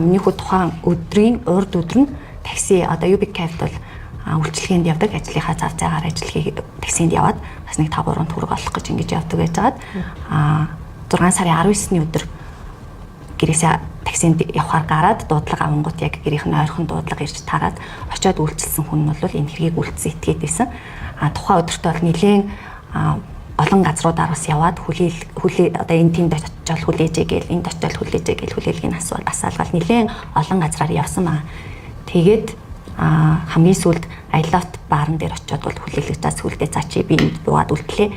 Миний хүү тухайн өдрийн урд өдөр нь такси одоо UB Capital үйлчилгээнд явдаг, ажлынхаа зав зайгаар ажил хийгээд таксинд яваад бас нэг 5 3 төгрөг олох гэж ингэж явдаг байжгаад 6 сарын 19-ний өдөр гэрээсээ таксинд явхаар гараад дуудлага авангууд яг гэрийнх нь ойрхон дуудлага ирж тараад очиод үйлчилсэн хүн нь бол энэ хэргийг үйлдсэн этгээд байсан. Тухайн өдөртөө бол нэлээд олон газруудаар бас яваад хүлээл одоо энэ тэнд очиод хүлээжээ гээл, энд очиод хүлээжээ гээл хүлээлгийн асаалгаал нэлээд олон газраар явсан байгаа. Тэгээд хамгийн сүүлд Айлавт баарн дээр очиод бол хүлээлгэж за сүүлдээ за чи би энд буугаад үлдлээ.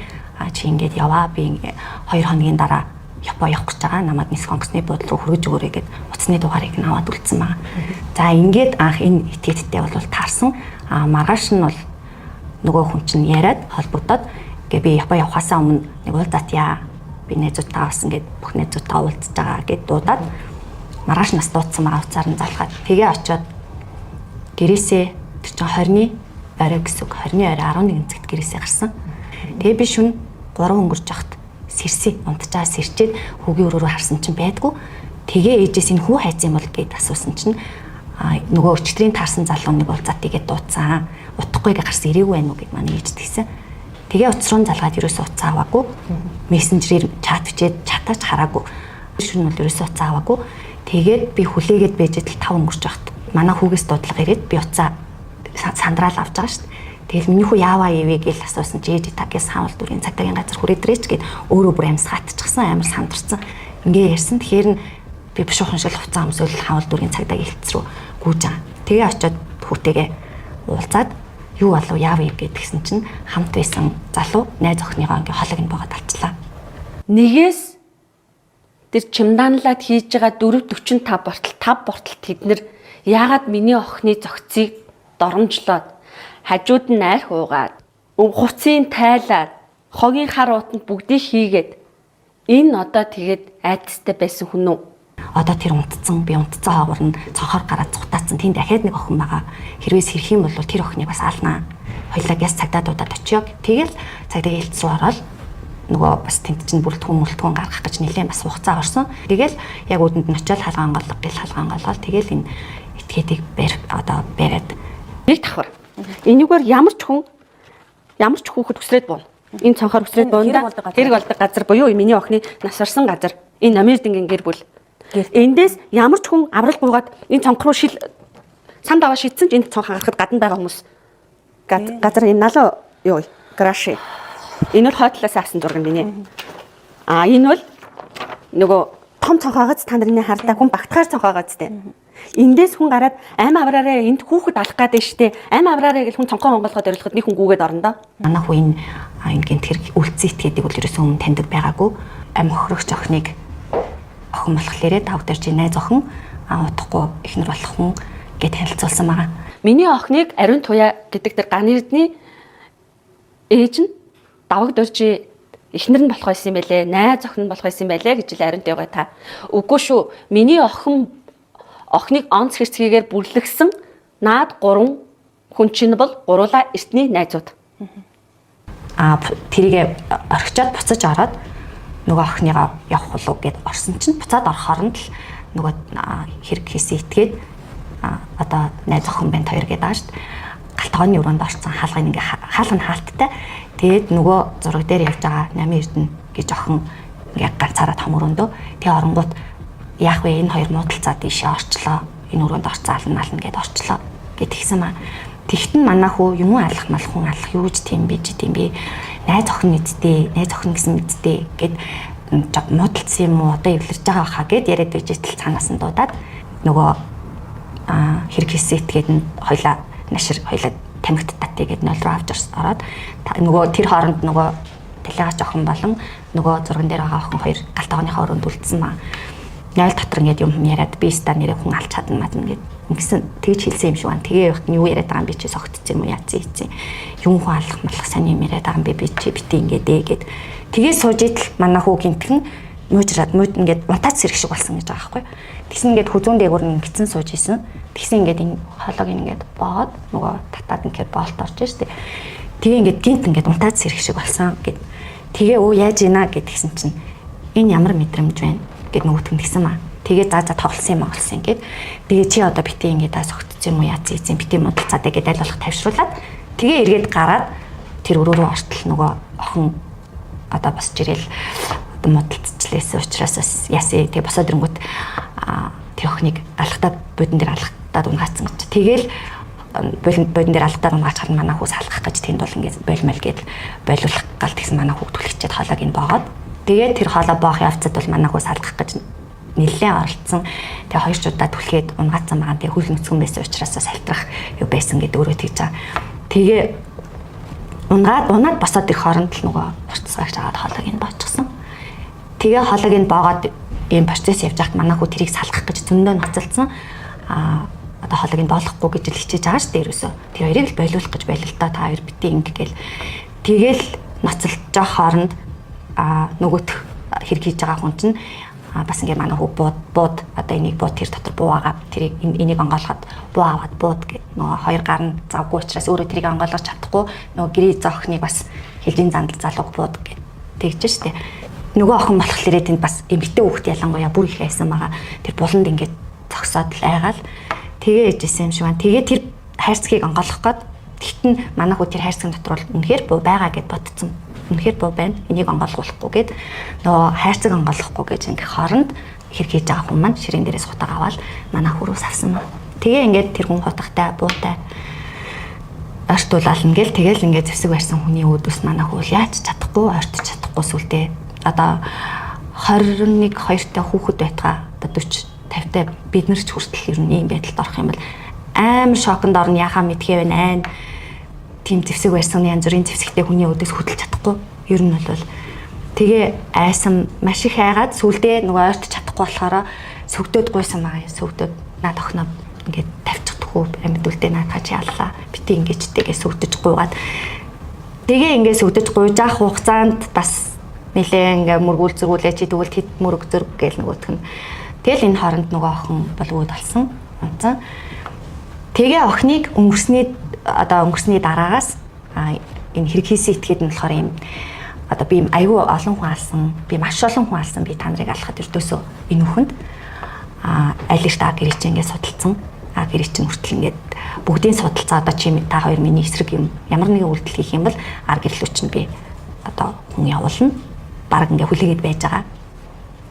Чи ингээд яваа, би 2 хоногийн дараа Япон явах гэж байгаа. Намайг нисэх онгоцны буудлын руу хүргэж өгөөрэй гэд утасны дугаарыг нь аваад үлдсэн байгаа. За ингээд анх энэ этгээдтэй бол таарсан. Маргааш нь бол нөгөө хүн чинь яриад холбогдоод гээ би Япон явхаасаа өмнө нэг уулзаатъя. Би найзуудтайгаа бас ингээд бүх найзуудтайгаа уулзаж байгаа гэд дуудаад маргааш нас дуудсан байгаа, утсаар нь залхаад. Тэгээ очиод гэрээсээ тэр чинь 20-ны орой гэсэн үг. 20-ны орой 11 цагт гэрээсээ гарсан. Тэгээ би шөнө 3 өнгөрч явахад сэрсэн. Унтчаа сэрчээд хүүгийн өрөө рүү харсан чинь байдгүй. Тэгээ ээжээс энэ хүү хайцсан юм бол гэд асуусан чинь нөгөө өчтөрийн таарсан залуу нэг уулзаатыг гээд дуудсан. Утгагүй гээ гарсан, ирээгүй байх уу гэд манай ээж тэгсэн. Тэгээ утас руу залгаад ерөөсөө утас аваагүй. Мессенжерээр чат бичээд чатаач хараагүй. Шөнө бол ерөөсөө утас аваагүй. Тэгээд би хүлээгээд байж л 5 өнгөрч байхад манай хүүгээс дуудлага ирээд би утсаа сандраал авч байгаа шүү дээ. Тэгэл миний хүү яаваа ивэ гэж асуусан чи ээж тагээс хаавал дүрийн цагдаагийн газар хүрээдрээч гэд өөрөө бүр амьсгаатчихсан, амар сандарсан. Ингээ ярьсан. Тэгэхээр нь би бушуухан шиг хувцас өмсөөл хаавал дүрийн цагдаагийн хэлц рүү гүйж байгаа. Тэгээ очиод хүүтэйгээ уулзаад юу болов яав ив гэдгсэн чинь хамт байсан залуу найз охиныгоо ингээ холог нь богоод алчлаа. Нэгээс тэр чимдаанлаад хийж байгаа 4:45 бортол 5 бортол тэд нэр яагаад миний охины зөгцийг доромжлоод хажууд нь найр хуугаад хувцсыг тайлаад хогийн хар уутанд бүгдийг хийгээд энэ одоо тэгээд айдастай байсан хүн үү? Одоо тэр унтцсан, би унтцсан хоогоор нь цонхоор гараад цухтаацсан. Тэнд дахиад нэг охин байгаа. Хэрвээ сэрх юм бол тэр охиныг бас алнаа. Хоёлаа гяс цагдаа дуудаад очиё. Тэгэл цагдаагийн хэлц рүү ороод нөгөө бас тэнд чинь бүрэлдэхүүн гаргах гэж нэлээд бас хугацаа орсон. Тэгэл яг үүдэнд нь очиод хаалгаа онгойлго гэл хаалгаа онгойлгоод тэгэл энэ этгээдийг одоо бариад нэг давхар. Энийгээр ямар ч хүн ямар ч хүүхэд өсрээд буuna. Энэ цонхоор өсрээд буuna. Хэрэг болдог газар буюу миний охины нас барсан газар. Энэ Намирдингийн гэр бүл. Эндээс ямар ч хүн аврал гуйгаад энэ цонх руу шил сан даваа шидсэн ч энэ цонх харахад гадна байгаа хүмүүс газар энэ налуу юу граши. Энэ бол хойд талаас авсан зураг нь минь. Энэ бол нөгөө том цонхоогоц та нарын хардаа хүн багтахаар цонхоогоц тэ. Эндээс хүн гараад ам авраарэ энд хүүхэд алах гээд штэ. Ам авраарэ гэл хүн цонхоо онгойлгоод орилоход нэг хүн гүгээд орно доо. Манай хүү энэ энэ гинт хэрэг үлдсэн этгээдийг бол ерөөсөө өмнө таньдаг байгаагүй. Ам хохирогч охиныг охин болохлээрээ тав дээр чи найз охин утахгүй эхнэр болох хүн гэж танилцуулсан байгаа. Миний охиныг Ариун Туяа гэдэг тэр ган эрдний ээж нь даваг дөржи эхнэр нь болох байсан юм байлээ, найз охин нь болох байсан юм байлээ гэж л Ариун Туяагаа та. Үгүй шүү. Миний охиныг онц хэрцгийгээр бүрлэгсэн наад 3 хүн чинь бол гуруула эртний найзууд. Тэрийг орхичоод буцаж ороод нөгөө охиныгоо явах болов гэд орсон чинь буцаад орохоор нь л нөгөө хэрэг хийсэн этгээд одоо найз охин байна хоёр гэдэг байгаа шүү дээ. Галтгооны өрөөнд орсон, хаалгын ингээ хаалга нь хаалттай. Тэгээд нөгөө зураг дээр явж байгаа Намын Эрдэнэ гэж охин ингээ ганцаараа том өрөөндөө. Тэгээ оронгууд яах вэ, энэ хоёр муудалцаа тийшээ орчлоо. Энэ өрөөнд орцоо ална ална гэд орчлоо гэд тэгсэн маа. Тэгтэн манай хүү юм алах малах хүн алах юу гэж тийм бэ тийм бэ. Найз охин мэддээ, найз охин гэсэн мэддээ гэд муудалцсан юм уу, одоо эвлэрж байгаа хаа гэд яриад байж итэл цаанаас нь дуудаад нөгөө хэрэг хийсэн этгээд нь хоёлаа нашир хоёлаа тамхит татъя гэд 0 руу авч ороод нөгөө тэр хооронд нөгөө талигач охин болон нөгөө зурган дээр байгаа охин хоёр галтгооныхоо өрөөнд үлдсэн маа. 0 дотор ингээд юм яриад би ста нэрээ хүн алж чадна мадна гэд ингэсэн тэгж хэлсэн юм шиг байна. Тэгээ явахт нь юу яриад байгаа юм би чи согтцсон юм уу яатсан ийцэн. Юм хүн алах малах сайн юм яриад байгаа юм би чи бити ингээд ээ гэд. Тэгээ сууж идэл манай хүү гинтхэн муужраад мууд ингээд унтаад сэрэх шиг болсон гэж байгаа байхгүй. Тэгсэн ингээд хүзүүн дээгүүр нь ингэсэн сууж исэн. Тэгсэн ингээд энэ хоолойг ингээд бооод нөгөө татаад ингээд боолт орж штэ. Тэгээ ингээд гинт ингээд унтаад сэрэх шиг болсон гэд. Тэгээ өө яаж ийна гэд тэгсэн чинь энэ ямар мэдрэмж байна гэд нөгөөтг нь тэгсэн маа. Тэгээ за за тоглосон юм олсон ингээд. Тэгээ чи одоо бити ингээд та согтсон юм уу яац ийцэн бити муудалцаатай гэдээ аль болох тавьшруулад тэгээ эргээд гараад тэр өрөө рүү ортол нөгөө охин одоо босч ирээл одоо муудалцчихлээсэн учраас бас ясээ тэгээ босоод ирэнгүүт тэр охиныг алхтаад буудан дээр алхтаад унгаацсан гэж. Тэгээл бодон дээр алхтаад унгаач харна манай хүү салгах гэж тэнд бол ингээд болмол гээд болиулах гал тэгсэн манай хүүг түлхчээд хоолойг нь боогоод тэгээд тэр хоолой боох явцад бол манай хүү салгах гэж нэлээд оролцсон. Тэгээ хоёр ч удаа түлхээд унгаацсан байгаа. Тэгээ хөл нүцгэн байсан учраас салтрах юу байсан гэдээ өөрөө тэгж байгаа. Тэгээ унгаад унаад босоод ирэх хооронд л нөгөө уртсгаагч агаад хоолойг нь боочсон. Тэгээ хоолойг нь боогоод ийм процесс явж байхад манай хүү тэрийг салгах гэж зөндөө ноцолдсон. Одоо хоолойг нь боолохгүй гэж л хичээж байгаа шүү дээ ерөөсөө. Тэр хоёрыг л болиулах гэж болилтаа та хоёр битгий ингэ гээл. Тэгээл ноцолж байгаа хооронд нөгөөх хэрэг хийж байгаа хүн чинь бас ингээ манай хүү бууд одоо энийг бууд тэр дотор буу агаа тэрийг энийг онгоолгоход буу аваад бууд гэх нөгөө хоёр гар нь завгүй учраас өөрөө тэрийг онгойлгож чадахгүй нөгөө гэрээ зоохныг бас хэлжийн зандал залууг бууд гэх тэгж штэ. Нөгөө охин болохоор тэнд бас эмэгтэй хүүхд ялангуяа бүр их айсан байгаа. Тэр буланд ингээд зогсоод л айгаал тэгээ ээжсэн юм шиг байна. Тэгээ тэр хайрцгийг онгойлгох гээд тэгтэн манай хүү тэр хайрцгийн дотор бол үнэхээр буу байгаа гэд бодсон. Үнэхээр буу байна. Энийг онгойлгуулахгүй гэд нөгөө хайрцаг онгойлгохгүй гэж ингээ хооронд хэрэг хийж байгаа хүн маань ширээн дээрээс хутаг аваад манай хүү рүү савсан маа. Тэгээ ингээд тэр хүн хутагтай буутай ортуулална гэл тэгэл ингээд зэвсэг барьсан хүний үүдээс манай хүү яаж чадахгүй ортож чадахгүй сүлдээ одоо 21 2-тай хүүхэд байтгаа одоо 40 50-тай бид нар ч хүртэл ер нь ийм байдалд орох юм бол амар шоконд орно яхаа мэдхээ байна айн тийм зэвсэг барьсан янз бүрийн зэвсэгтэй хүний үүдээс хөдөлж чадахгүй ер нь бол тэгээ айсан маш их айгаад сүлдээ нөгөө ойртож чадахгүй болохоор сөгдөөд гуйсан байгаа юм сөгдөөд наад охиноо ингээд тавьчих хүү амьд үлдээ наадхаа чи яллаа бити ингэж тэгээ сөгдөж гуйгаад тэгээ ингээд сөгдөж гуйж авах хугацаанд бас нилээ ингээ мөргүүл зөргүүлээ чи тэгвэл тэд мөрөг зөрг гээл нөгөөх нь. Тэгэл энэ хооронд нөгөө охин бол үүд болсон. Унцсан. Тэгээ охиныг өнгөрсний одоо өнгөрсний дараагаас энэ хэрэг хийсэн этгээд нь болохоор юм одоо би айгүй олон хүн алсан, би маш олон хүн алсан, би та нарыг алхахад өрдөөсөө энэ хүнд аль эрт а гэрээ чи ингээ судалцсан. А гэрээ чинь хүртэл ингээд бүгдийн судалцаа одоо чи та хоёр миний эсрэг юм ямар нэгэн үйлдэл хийх юм бол ар гэрлүү чинь би одоо хүн явуулна. Бараг ингээ хүлээгээд байж байгаа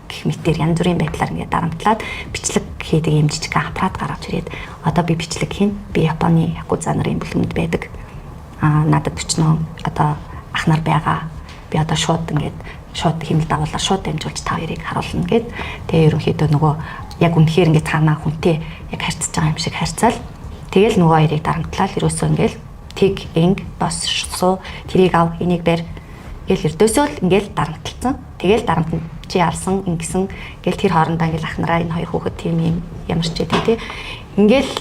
гэх мэтэр янз бүрийн байдлаар ингээ дарамтлаад бичлэг хийдэг юм жижиг аппарат гаргаж ирээд одоо би бичлэг хийн. Би Японы якуза нарын бүлгэнд байдаг. Надад 40 одоо ах нар байгаа. Би одоо шууд ингээд шууд хэмэл дагуулаар шууд дамжуулж та хоёрыг харуулна гэд. Тэгээ ерөнхийдөө нөгөө яг үнэхээр ингээд цаанаа хүнтэй яг харьцаж байгаа юм шиг харьцаал. Тэгэл нөгөө хоёрыг дарамтлал ерөөсөө ингээл тэг инг бос суу тэрийг ав энийг барь гэл ердөөсөө л ингээл дарамтлцсан. Тэгэл дарамт чи алсан ингэсэн гэл тэр хоорондоо ингээл ах нараа энэ хоёр хүүхэд тийм юм ямар ч гэдэг тий. Ингээл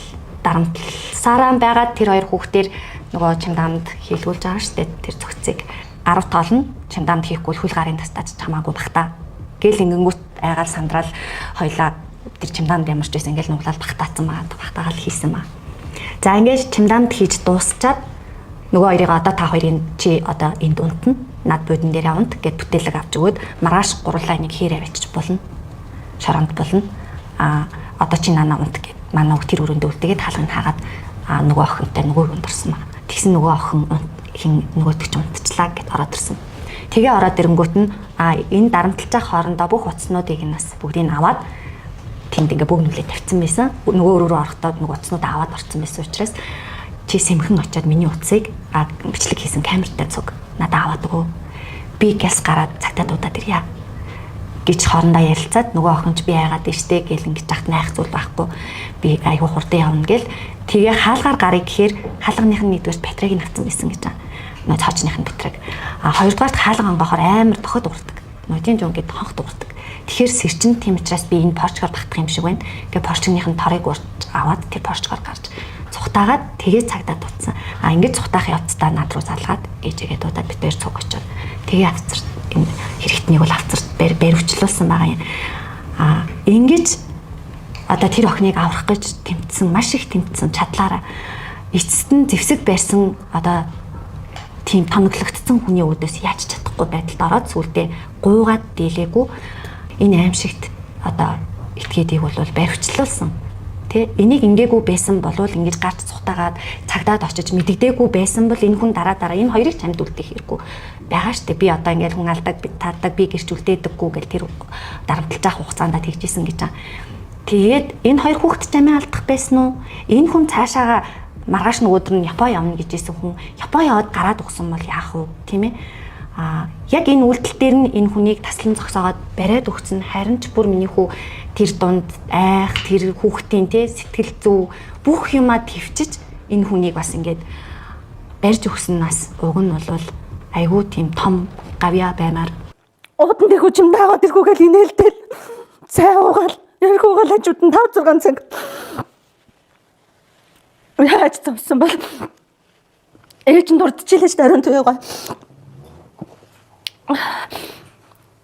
дарамтлсараа байгаад тэр хоёр хүүхдээр нөгөө чимдамд хийлгүүлж байгаа шүү дээ тэр цогцыг 10 тоолно чимдамд хийхгүй хөл гарын тастаач чамаагүй бах та. Гэл ингэнгүүт айгаал сандраал хоёлаа тэр чимдамд ямар ч байсан ингээл нуглал багтаацсан байгаа. Багтаагаал хийсэн ба. За ингээд чимдамд хийж дуусчаад нөгөө хоёрыг одоо та хоёрын чи одоо энд унтна. Над буудан дээр унт гэд бүтээлэг авч өгөөд маргааш гурлаа энийг хээр авчиж болно. Шоронд болно. Одоо чи нанаа унт гэд манай тэр өрөөндөө үлдээгээд хаалгыг хаагаад нөгөө охинтой нөгөө өрөөнд орсон ба. Тэгсэн нөгөө охин хин нөгөөдөг ч унтчлаа гэд ороод ирсэн. Тэгээ ороод ирэнгүүт нь энэ дарамтлж байгаа хоорондоо бүх утаснуудыг нь бас бүгдийг нь аваад тэнд ингээ бөөгнүүлээ тавьсан байсан. Нөгөө өрөө рүү орохдоо нөгөө утаснуудаа аваад орсон байсан учраас чи сэмхэн очиод миний утсыг бичлэг хийсэн камертай цуг надад аваад өгөө. Би гяс гараад цагтаа дуудаад ирье гэж хоорондоо ярилцаад нөгөө охин ч би айгаад штэ гэл ингэж хат найх зүйл байхгүй. Би айгүй хурдан явна гэл тэгээ хаалгаар гарыг гэхээр хаалганых нь нэгдүгээр батарейг нь авсан байсан гэж байгаа. Нөгөө цоочных нь батарейг. Хоёрдугаарт хаалга онгоохоор амар тоход урдаг. Нодын жун гээд хонх дуурдаг. Тэгэхээр сэрчин тийм учраас би энэ порчгоор багтах юм шиг байна. Тэгээ порчгных нь торыг урж аваад тэр порчгоор гарч цухтаагаад тэгээ цагдаа дутсан. Ингээд цухтаах явцдаа над руу залгаад ээжээгээ дуудаад бид хоёр цуг очоод тэгээ авцар энэ хэрэгтнийг бол авцар баривчлуулсан байгаа юм. Ингэж одоо тэр охиныг аврах гэж тэмцсэн, маш их тэмцсэн чадлаараа эцэст нь зэвсэг барьсан одоо тийм тоноглогдсон хүний үүдээс яаж чадахгүй байдалд ороод сүулдэ гуйгаад дийлээгүй энэ аимшигт одоо этгээдийг бол баривчлуулсан. Тэ, энийг ингээгүй байсан болвол ингэж гарч цухтаагаад цагдаад очиж мэддэггүй байсан бол энэ хүн дараа дараа энэ хоёрыг ч амьд үлдээх хэрэггүй байгаа штэ. Би одоо ингээд хүн алдаг, би таадаг, би гэрч үлдээдэггүй гэл тэр дарамтлаж авах хугацаанд тэгжсэн гэж байгаа. Тэгээд энэ хоёр хүүхэд ч амиа алдах байсан уу? Энэ хүн цаашаага маргааш нөгөөдөр нь Япон явна гэж хэлсэн хүн Япон яваад гараад өгсөн бол яах вэ? Тийм ээ? А яг энэ үйлдэл дээр нь энэ хүнийг таслан зогсоогоод бариад өгсөн, харин ч бүр миний хүү тэр дунд айх, тэр хүүхдийн те сэтгэл зүй бүх юмаа төвчиж энэ хүнийг бас ингээд барьж өгсөн нас уг нь бол айгүй тийм том гавьяа баймаар. Удан тэрхүү чим даагаад тэрхүү гэл инээлтэл цай уугаал ярих уугаал хажууд нь 5 6 цаг яаж зовсон бол ээж нь дурдчихлээ шүү дээ оройн туяагаа.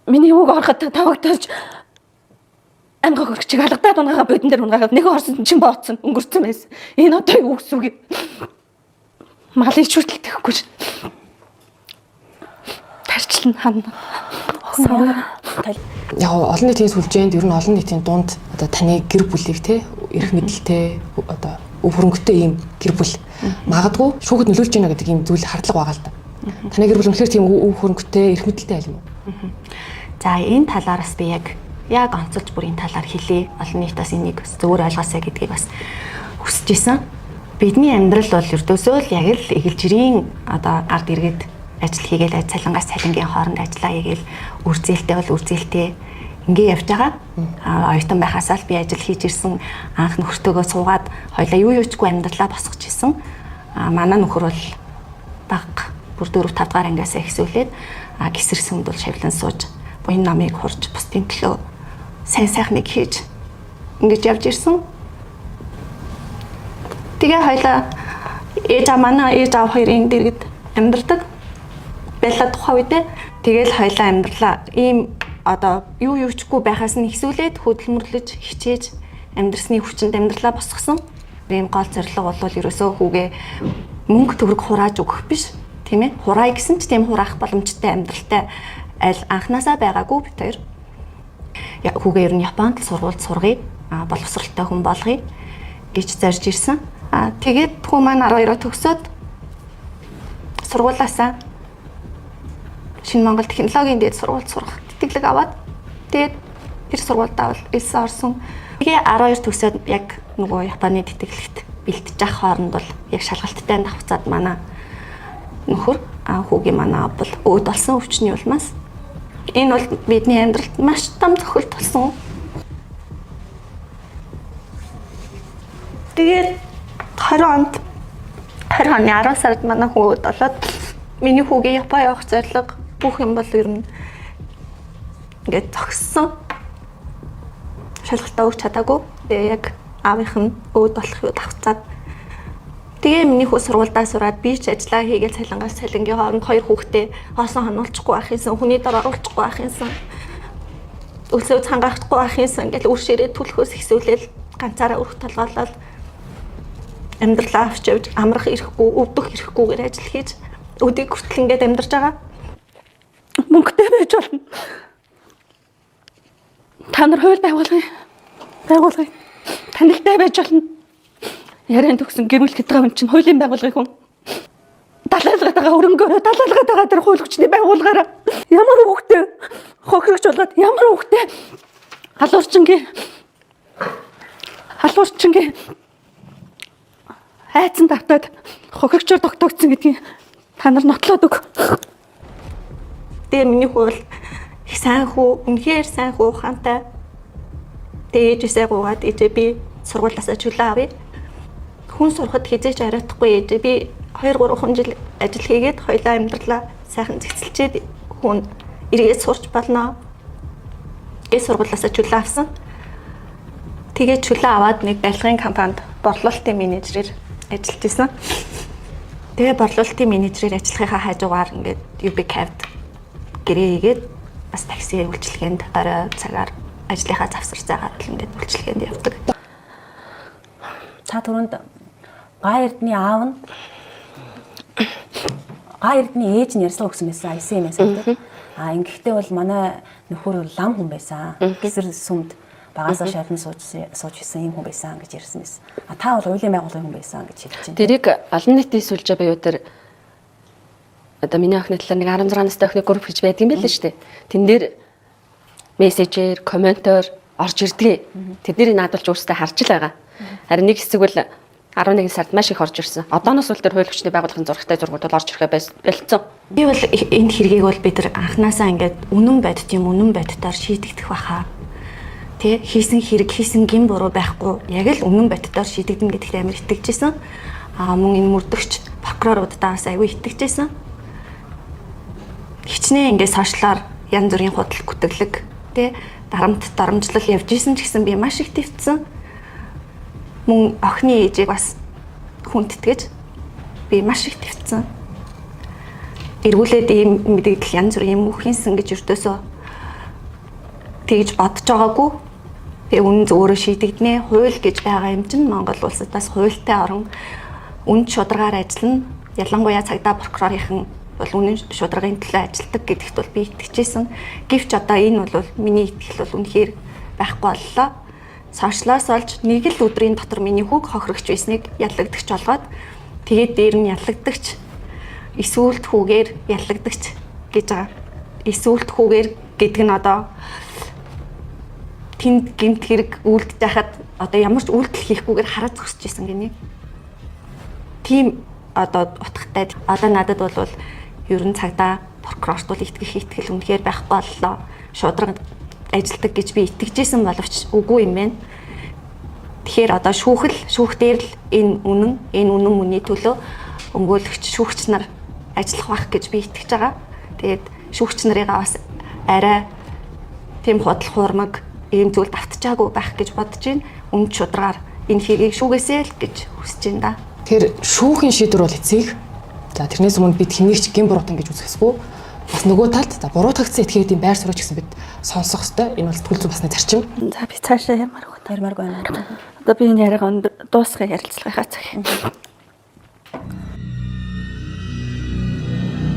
Миний үг ороход тавагдаж амгаа хөргчийг алгадаад унгаага бодон дээр унгаагаад нэг орсон чинь бооцсон өнгөрцөн байсан. Энэ одоо юу гэсэн үг юм? Малын шүртэл тэхгүй ш. Тарчлан ханна. Яг олон нийтийн сүлжээнд ер нь олон нийтийн дунд одоо таны гэр бүлийг те эрх мэдэлтэй одоо өв хөрөнгөтэй ийм гэр бүл магадгүй шүүхэд нөлөөлж байна гэдэг ийм зүйл хардлага байгаа л да. Таны гэр бүл үнэхээр тийм өв хөрөнгөтэй эрх мэдэлтэй айл юм уу? За энэ талаараас би яг онцолж бүр энэ талаар хэлье. Олон нийт бас энийг бас зөвөр ойлгоосай гэдгийг бас хүсэж исэн. Бидний амьдрал бол ердөөсөө л яг л эгэлжирийн одоо гард иргэд ажил хийгээл цалингаас цалингийн хооронд ажиллаа хийгээл үрзээлтэй бол үрзээлтэй ингээ явж байгаа. Оюутан байхасаа л би ажил хийж ирсэн, анх нөхөртөөгөө суугаад хоёлаа юу юучгүй амьдралаа босгож исэн. Манай нөхөр бол баг бүр 4 5 дугаар ангиасаа ихсүүлээд гисэр сүмд бол шавлан сууж буян намыг хурж бусдын төлөө сайн сайхныг хийж ингэж явж ирсэн. Тэгээ хоёлаа ээж аа манай ээж аав хоёрын дэргэд амьдардаг байлаа тухайн үедээ. Тэгэл хоёлаа амьдралаа ийм одоо юу юучгүй байхаас нь ихсүүлээд хөдөлмөрлөж хичээж амьдрсны хүчинд амьдралаа босгосон. Ийм гол зорилго бол ерөөсөө хүүгээ мөнгө төгрөг хурааж өгөх биш, тийм ээ. Хураая гэсэн ч тийм хураах боломжтой амьдралтай аль анханасаа байгаагүй бит хоёр. Хүүгээ ер нь Японд л сургуульд сургая, боловсралтай хүн болгоё гэж зорж ирсэн. Тэгээд хүү маань 12-оо төгсөөд сургуулаасаа Шинэ Монгол технологийн дээд сургуульд сурах тэтгэлэг аваад тэгээд тэр сургуульдаа бол элсэн орсон. Тэгээ 12 төгсөөд яг нөгөө Японы тэтгэлэгт бэлтэж явах хооронд бол яг шалгалттай давхцаад манай нөхөр хүүгийн манай аав бол өөд болсон өвчний улмаас. Энэ бол бидний амьдралд маш том зохилт болсон. Тэгээд 20 онд 20 оны 10 сард манай хүү өөд болоод миний хүүгийн Япон явах зорилго бүх юм бол ер нь ингээд зогссон. Шалгалтаа өгч чадаагүй. Тэгээ яг аавынх нь өөд болох юу давцаад. Тэгээ миний хүү сургуульдаа сураад би ч ажиллаа хийгээл цалингаас цалингийн хооронд хоёр хүүхдээ хоосон хонуулчихгүй байх юмсан, хүний дор оруулчихгүй байх юмсан, өлсөө цангаахгүй байх юмсан ингээл үр ширээ түлхөөс ихсүүлээл ганцаараа өрх толгоолол амьдралаа авч явж амрах ирэхгүй, өвдөх ирэхгүйгээр ажил хийж өдийг хүртэл ингээд амьдарч байгаа. Мөнгөтэй байж болно. Та нар хууль байгуулгын. Танилтай байж болно. Яриан төгсөн гэрүүл гэдэг хүн чинь хуулийн байгуулгын хүн. Далайлгаад байгаа өрөнгөөрөө далайлгаад байгаа тэр хууль хүчний байгуулгаараа ямар хүүхдээ хохирогч болоод ямар хүүхдээ халуурчингийн айцсан давтаад хохирогчоор тогтоогдсон гэдгийг та нар нотлоод өг. Тэгээ миний хүү бол их сайн хүү, үнэхээр сайн хүү ухаантай. Тэгээ ээжээсээ гуугаад ээжээ би сургуулиасаа чөлөө авъя. Хүн сурахад хизээч оройтхгүй ээжээ би 2 3 жил ажил хийгээд хоёлаа амьдралаа сайхан зэгцэлчээд хүн эргээд сурч болно. Гээ сургуулиасаа чөлөө авсан. Тэгээ чөлөө аваад нэг барилгын компанид борлуулалтын менежерээр ажиллаж исэн. Тэгээ борлуулалтын менежерээр ажиллахынхаа хажуугаар ингээд UB Cab гэрээ хийгээд бас такси үйлчилгээнд орой цагаар ажлынхаа завсар цагаар л ингээд үйлчилгээнд явдаг. Та түрүүнд Га Эрдний аав нь Га Эрдний ээж нь ярьсан өгсөн байсан. Аясан юм байсан гэдэг. А ингэхдээ бол манай нөхөр лам хүн байсан. Гисэр сүмд Багасаа шалан сууж исэн юм хүн байсан гэж ярьсан байсан. А та бол хуулийн байгууллагын хүн байсан гэж хэлж байна. Тэрийг олон нийтийн сүлжээ буюу тэр одоо миний охины талаар нэг 16 настай охины групп гэж байдаг юм байл л шүү дээ. Тэн дээр мессежээр, комментоор орж ирдэг. Тэднийг наадулж өөрсдөө харж л байгаа. Харин нэг хэсэг бол 11 сард маш их орж ирсэн. Одооноос үл тэр хууль хүчний байгууллагын зурагтай зургууд бол орж ирэхээ болцсон. Би бол энэ хэргийг бол бид нар анханасаа ингээд үнэн бодит юм үнэн бодитоор шийдэгдэх баха. Тэ хийсэн хэрэг хийсэн гин буруу байхгүй яг л үнэн бодитоор шийдэгдэнэ гэдэгт амар итгэжсэн. Аа мөн энэ мөрдөгч прокуроруудаа бас аягүй итгэжсэн. Хичнээн ингээд сошиалар янз бүрийн худал гүтгэлэг тэ дарамт дарамжлал явж исэн ч гэсэн би маш их твцсэн. Мөн охины ээжийг бас хүндэтгэж би маш их твцсэн. Эргүүлээд ийм мэдэгдэл янз бүрийн юм хийсэн гэж өртөөсөө тэгж бодож байгаагүй. Тэгээ үнэн зөвөөрөө шийдэгдэнэ. Хууль гэж байгаа юм чинь Монгол улсад бас хуультай орон үн шударгаар ажиллана. Ялангуяа цагдаа прокурорынхан бол үнэн шударгын төлөө ажилладаг гэдэгт бол би итгэжсэн. Гэвч одоо энэ бол миний итгэл бол үнэхээр байхгүй боллоо. Сошиалоос олж нэг л өдрийн дотор миний хүүг хохирогч байсныг яллагдагч болгоод тэгээд дээр нь яллагдагч эсүүлт хүүгээр яллагдагч гэж байгаа. Эсүүлт хүүгээр гэдэг нь одоо тэнд гэмт хэрэг үлдэж байхад одоо ямар ч үйлдэл хийхгүйгээр хараа зогсож исэн гинэ. Тийм одоо утгатай. Одоо надад бол ер нь цагдаа прокурорт бол итгэх итгэл үнэхээр байхгүй боллоо. Шудраг ажилдаг гэж би итгэжсэн боловч үгүй юм байна. Тэгэхээр одоо шүүх дээр л энэ үнэн мөний төлөө өмгөөлөгч шүүгч нар ажиллах байх гэж би итгэж байгаа. Тэгээд шүүгч нарыгаа бас арай тийм худал хуурмаг ийм зүйл давтчаагүй байх гэж бодож байна. Үнд шударгаар энэ хэргийг шүүгээсэй л гэж хүсэж байна да. Тэгэхээр шүүхийн шийдвэр бол эцэг. За тэрнээс өмнө бид хэнийг ч гэм буруутан гэж үзэхсгүй. Бас нөгөө талд за буруутгагдсан этгээдийн байр суурь ч гэсэн бид сонсох ёстой. Энэ бол сэтгэл зүйн басны зарчим. За би цаашаа ямаргүй. Ярмааргүй байна. Одоо би энэ яриагаа өндөр дуусгах ярилцлагынхаа цаг.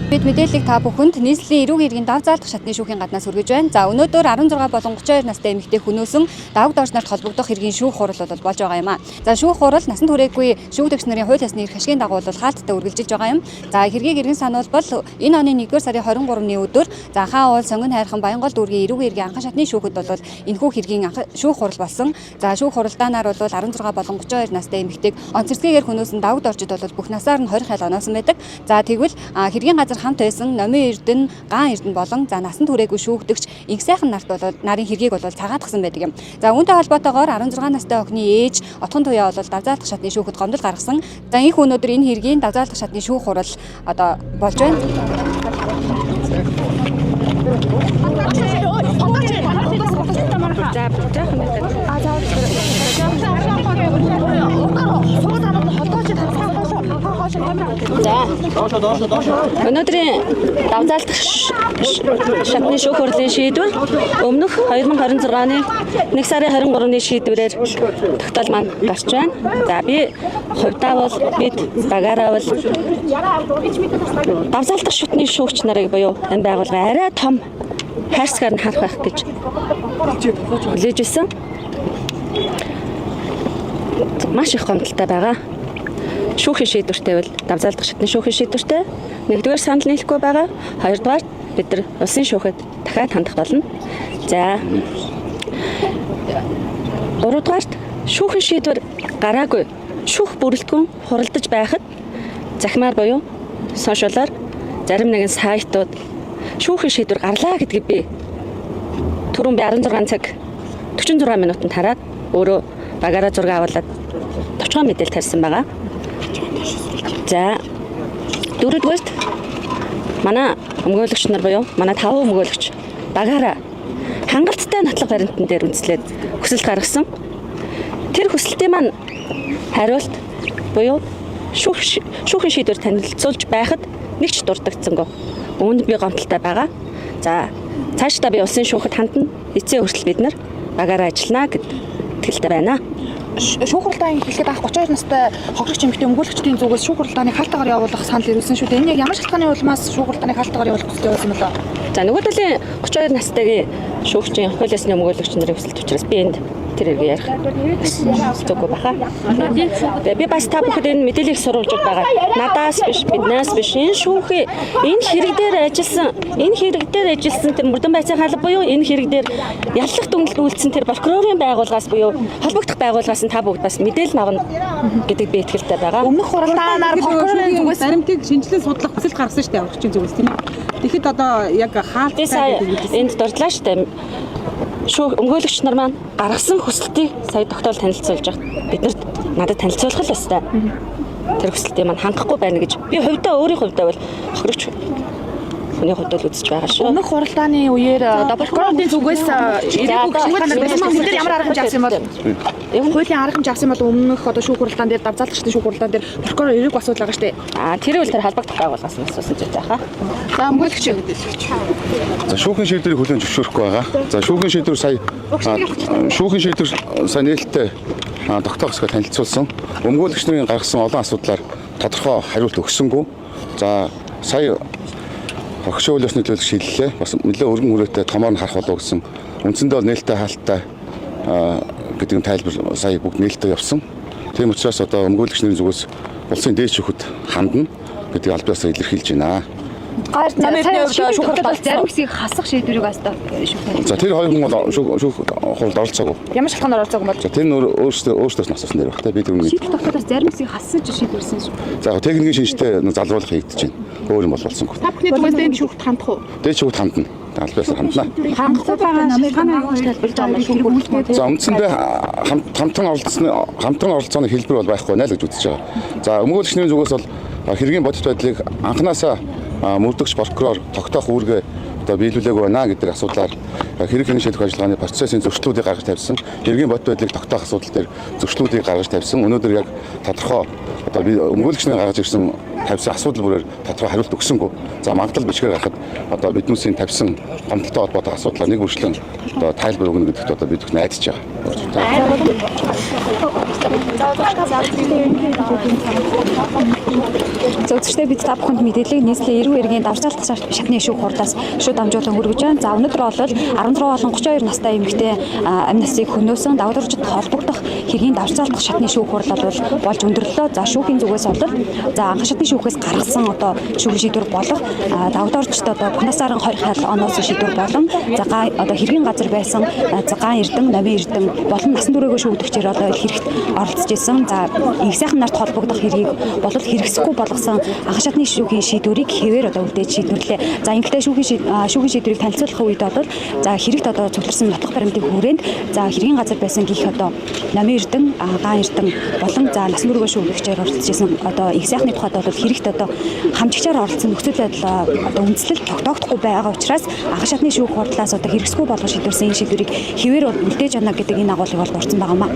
Бид мэдээллийг та бүхэнд нийслэлийн эрүүгийн иргэн дав заалдах шатны шүүхийн гаднаас хүргэж байна. За өнөөдөр 16 болон 32 настай эмэгтэй хүнөөсөн давг дорж нарт холбогдох хэргийн шүүх хурал бол болж байгаа юм а. За шүүх хурал насанд хүрээгүй шүүгдэгч нарын хууль ёсны эрх ашигын дагуу бол хаалттай үргэлжилж байгаа юм. За хэргийг иргэн сануулбал энэ оны 1-р сарын 23-ны өдөр за хаан уул сонгон хайрхан Баянгол дүүргийн эрүүгийн иргэн анхан шатны шүүхэд бол энэхүү хэргийн шүүх хурал болсон. За шүүх хуралдаанаар бол 16 болон 32 настай эмэгтэйг онцэрсгээр хүнөөсөн давг доржид бол бүх насаар нь 20 хал оноосон байдаг. За тэгвэл хэргийн газар хамт байсан Номын Эрдэнэ, Гаан Эрдэнэ болон за насанд хүрээгүй шүүгдэгч инх сайхан нарт бол нарын хэргийг бол цагаатгсан байдаг юм. За үүнтэй холбоотойгоор 16 настай охины ээж Отхон Туяа бол давзаалдах шатны шүүхэд гомдол гаргасан. За инх өнөөдөр энэ хэргийн давзаалдах шатны шүүх хурал одоо болж байна. Өнөөдрийн давзаалдах шатны шүүх хурлын шийдвэр өмнөх 2026 оны 1 сарын 23-ны шийдвэрээр тогтоол маань гарч байна. За би хувьдаа бол бид багаараа бол давзаалдах шатны шүүгч нарыг буюу энэ байгууллага арай том хайрцгаар нь харах байх гэж хүлээж байсан. Маш их гомдолтой байгаа. Шүүхийн шийдвэртэй бол давзаалдах шатны шүүхийн шийдвэртэй. Нэгдүгээр санал нийлэхгүй байгаа. Хоёрдугаар бид нар улсын шүүхэд дахиад хандах болно. За гуравдугаарт шүүхийн шийдвэр гараагүй шүүх бүрэлдэхүүн хуралдаж байхад захимаар буюу сошиалаар зарим нэгэн сайтууд шүүхийн шийдвэр гарлаа гэдгийг би түрүүн би 16 цаг 46 минутанд хараад өөрөө багаараа зураг аваад товчхон мэдээлэл тавьсан байгаа. За дөрөвдүгээрт манай өмгөөлөгч нар буюу манай 5 өмгөөлөгч багаараа хангалттай нотлох баримтан дээр үндэслээд хүсэлт гаргасан. Тэр хүсэлтийн маань хариулт буюу шүүхийн шийдвэр танилцуулж байхад нэг ч дурддагдсангүй. Үүнд би гомдолтой байгаа. За цаашдаа би улсын шүүхэд хандна. Эцсийн хүртэл бид нар багаараа ажиллана гэд итгэлтэй байна. Шүүх хуралдаан эхлэхэд анх 32 настай хохирогч эмэгтэй өмгөөлөгчдийн зүгээс шүүх хуралдааныг хаалтаагаар явуулах санал ирүүлсэн шүү дээ. Энэ яг ямар шалтгааны улмаас шүүх хуралдааныг хаалтаагаар явуулах хүсэл явуулсан болоо? За, нөгөө талын 32 настайгийн шүүгчийн хууль ёсны өмгөөлөгч нарын хүсэлт учраас би энд тэр хэрэг ярих зүггүй баха. Тэгээ би бас та бүхэнд энэ мэдээллийг сурвалжуулж байгаа. Надаас биш, биднээс биш. Энэ шүүхээ энэ хэрэг дээр ажилласан, энэ хэрэг дээр ажилласан тэр мөрдөн байцаан хаалга буюу энэ хэрэг дээр яллах дүгнэлт үйлдсэн тэр прокурорын байгууллагаас буюу холбогдох байгууллагаас нь та бүгд бас мэдээлэл авна гэдэг би итгэлтэй байгаа. Өмнөх хуралдаанаар прокурорын зүгээс баримтыг шинжилэн судлах хүсэлт гаргасан шүү дээ аврагчийн зүгээс, тийм ээ. Тэгэхэд одоо яг Би хаалттай сая гэдэг үг. энд дурдлаа штэ. Шүүх өмгөөлөгч нар маань гаргасан хүсэлтийг сая тогтоол танилцуулж байгаа. Биднэрт надад танилцуулах л ёстой. Тэр хүсэлтийг маань хангахгүй байна гэж би хувьдаа, өөрийн хувьдаа бол хохирогч хүний хувьд бол үзэж байгаа шүү. Өмнөх хуралдааны үеэр одоо прокурорын зүгээс ирээгүй шалтгаанаар байсан. Бид нар ямар арга хэмжээ авсан юм бол? Юу? Хуулийн арга хэмжээ авсан бол өмнөх одоо шүүх хуралдаан дээр, давзаалагчдын шүүх хуралдаан дээр прокурор ирээгүй асуудал байгаа шүү дээ. Аа, тэр үл тэр холбогдох байгууллагаас нь асуусан зүйл байхаа. За, өмгөөлөгч. За, шүүхийн шийдвэрийг хүлээн зөвшөөрөхгүй байгаа. За, шүүхийн шийдвэр сая шүүхийн шийдвэр сая нээлттэй тогтоох хэсгээ танилцуулсан. Өмгөөлөгч нарын гаргасан олон асуудлаар тодорхой хариулт өгсөнгүү. За, сая хогшин хууль ёсны төлөөлөгч шийдлээ. Бас нэлээд өргөн хүрээтэй томоор нь харах болов гэсэн. Үндсэндээ бол нээлттэй хаалттай гэдэг нь тайлбар сая бүгд нээлттэй явсан. Тийм учраас одоо өмгөөлөгч нарын зүгээс улсын дээд шүүхэд хандна гэдгийг аль биесаа илэрхийлж байна. Намын хувьд шүүх хуралдаан зарим хэсгийг хасах шийдвэрийг бас шүүх. За, тэр хоёр хүн бол шүүх хуралд оролцоогүй. Ямар шалтгаанаар оролцоогүй юм бол? За, тэр нь өөрсдөөс нь асуусан нэр баг та, би тэр үнийг. Шийдэл тогтоолоос зарим хэсгийг хассан ч шийдвэрсэн шүү. За, яг техникийн шинжтэй нэг залруулах хийгдэж байна. Өөр юм бол болсонгүй. Та бүхний зүгээс энэ шүүхт хандах уу? Дээд шүүхт хандна. Аль биесаар хандна. Хангахгүй байгаа намын тайлбарлаж байгаа шүүх хурал. За, үндсэндээ хамтан оролцооны хэлбэр бол байхгүй байна л гэж үзэж байгаа. За, өмгөөлөгчний зүгээс бол хэргийн бодит байдлыг анханасаа мөрдөгч прокурор тогтоох үүргээ одоо биелүүлээгүй байна гэдэг асуудлаар хэрэг хэрэг шийдэх ажиллагааны процессын зөрчлүүдийг гаргаж тавьсан. Хэргийн бодит байдлыг тогтоох асуудал дээр зөрчлүүдийг гаргаж тавьсан. Өнөөдөр яг тодорхой одоо би өмгөөлөгчний гаргаж ирсэн тавьсан асуудал бүрээр тодорхой хариулт өгсөнгүү. За, магадлал бичгээр гарахад одоо биднүүсийн тавьсан гомдолтой холбоотой асуудлаар нэг бүрчлэн одоо тайлбар өгнө гэдэгт одоо бид бүх найдаж байгаа. За, үзэгчдээ, бид та бүхэнд мэдээллийг нийслэлийн эрүү эргийн давчаалдах шатны шүүх хурлаас шууд дамжуулан хүргэж байна. За, өнөөдөр бол 16 болон 32 настай эмэгтэй амь насыг хөнөөсөн давдуурчид холбогдох хэргийн давчаалдах шатны шүүх хурал бол болж өндөрлөө. За, шүүхийн зүгээс бол за анх шатны шүүхээс гаргасан одоо шүүхийн шийдвэр болох давдуурчид одоо Бухнасарын 20 хал оноос шийдвэр болон за одоо хэргийн газар байсан за Гаан Эрдэн, Номын Эрдэн болон насан туршид шүүгдэгчээр одоо хэрэгт оролцож исэн. За, их сайхан нарт холбогдох хэргийг бол хэрэгсэхгүй болгосон анх шатны шүүхийн шийдвэрийг хэвээр одоо үлдээж шийдвэрлээ. За, ингэхдээ шүүхийн шийдвэрийг танилцуулах үед бол за хэрэгт одоо цугларсан нотлох баримтын хүрээнд за хэргийн газар байсан гих одоо Номын Эрдэн, Гаан Эрдэн болон за насан туршид шүүгдэгчээр оролцож исэн одоо их сайхны тухайд бол хэрэгт одоо хамжигчаар оролцсон нөхцөл байдал одоо үндслэл тогтоогдохгүй байгаа учраас анх шатны шүүх хурлаас одоо хэрэгсэхгүй болгож шийдвэрсэн энэ шийдвэрийг хэвээр үлдээж байна гэдэг энэ агуулгыг бол дурдсан байгаа юм аа.